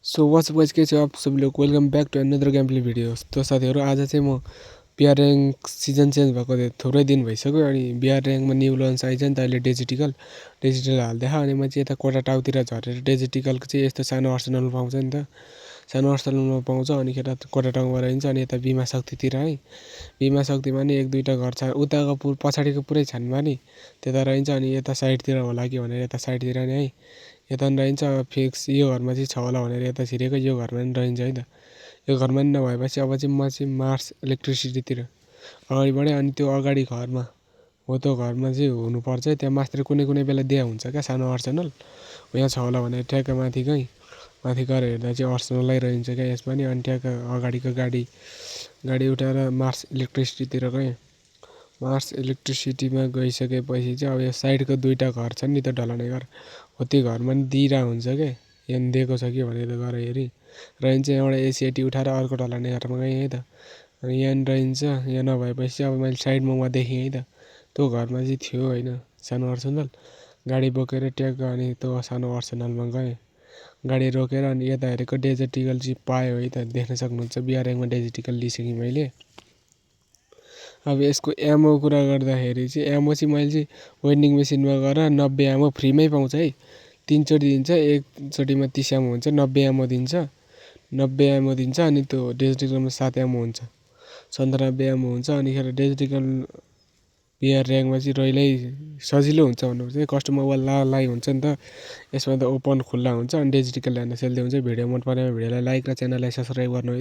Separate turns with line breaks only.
So what's up guys, कैसे हो आप सभी लोग। Welcome back to another gameplay video. तो साथीहरू आज चाहिँ म बिआर ऱ्याङ्क सिजन चेन्ज भएको थोरै दिन भइसक्यो अनि बिआर ऱ्याङ्कमा न्यू लन्च आइन्छ नि त अहिले डिजिटल हाल्दैछ अनि म चाहिँ यता कोटा टाउतिर झरेर डिजिटलको चाहिँ यस्तो सानो अर्सनल पाउँछ नि त, सानो अर्सनलमा पाउँछ अनि कोटा टाउमा रहन्छ अनि यता बिमा शक्तितिर है। बिमा शक्तिमा नि एक दुईवटा घर छ उताको पछाडिको पुरै छानमा नि त्यता रहन्छ अनि यता साइडतिर होला कि भनेर यता साइडतिर नि है यता नि रहन्छ फिक्स। यो घरमा चाहिँ छ होला भनेर यता छिरेको यो घरमा नि रहन्छ है त। यो घरमा नि नभएपछि अब चाहिँ म चाहिँ मार्स इलेक्ट्रिसिटीतिर अगाडि बढेँ अनि त्यो अगाडि घरमा हो त्यो घरमा चाहिँ हुनुपर्छ। त्यहाँ मास्तिर कुनै कुनै बेला दिया हुन्छ क्या सानो अर्सनल, यहाँ छ होला भनेर ट्याक्क माथि गएर हेर्दा चाहिँ अर्सनलै रहन्छ क्या यसमा नि। अनि ट्याक्क अगाडिको गाडी उठाएर मार्स इलेक्ट्रिसिटीतिर गएँ। मार्स इलेक्ट्रिसिटीमा गइसकेपछि चाहिँ अब यो साइडको दुईवटा घर छन् नि त ढलाउने घर हो, त्यो घरमा नि दिइरहेको हुन्छ क्या, यहाँ दिएको छ कि भनेर गएर हेरेँ रहन्छ। यहाँबाट एसिएटी उठाएर अर्को ढलाउने घरमा गएँ है त। अनि यहाँ नि रहन्छ, यहाँ नभएपछि अब मैले साइडमा वहाँ देखेँ है त, त्यो घरमा चाहिँ थियो होइन सानो अर्सनल। गाडी बोकेर ट्याक्क अनि त्यो सानो अर्सनलमा गएँ, गाडी रोकेर अनि यता हेरेको डेजर्टिकल चाहिँ पायो है त। देख्न सक्नुहुन्छ बिआर ऱ्याङ्कमा डेजर्टिकल लिइसकेँ मैले। अब यसको एमो कुरा गर्दाखेरि चाहिँ एमो चाहिँ मैले चाहिँ वेन्डिङ मेसिनमा गएर 90 एमो फ्रीमै पाउँछ है। 3 चोटि दिन्छ, एकचोटिमा 30 एमो हुन्छ, 90 एमो दिन्छ, 90 एमो दिन्छ। अनि त्यो डिजिटलमा 7 एमो हुन्छ, 97 एमो हुन्छ। अनिखेर डिजिटल बिआर ऱ्याङ्कमा चाहिँ रहिल्यै सजिलो हुन्छ भन्नुपर्छ, कस्टमर लाई हुन्छ नि त। यसमा त ओपन खुल्ला हुन्छ अनि डिजिटल ल्यान्ड सेल्दै हुन्छ। भिडियो मन परेमा भिडियोलाई लाइक र च्यानललाई सब्सक्राइब गर्नु है।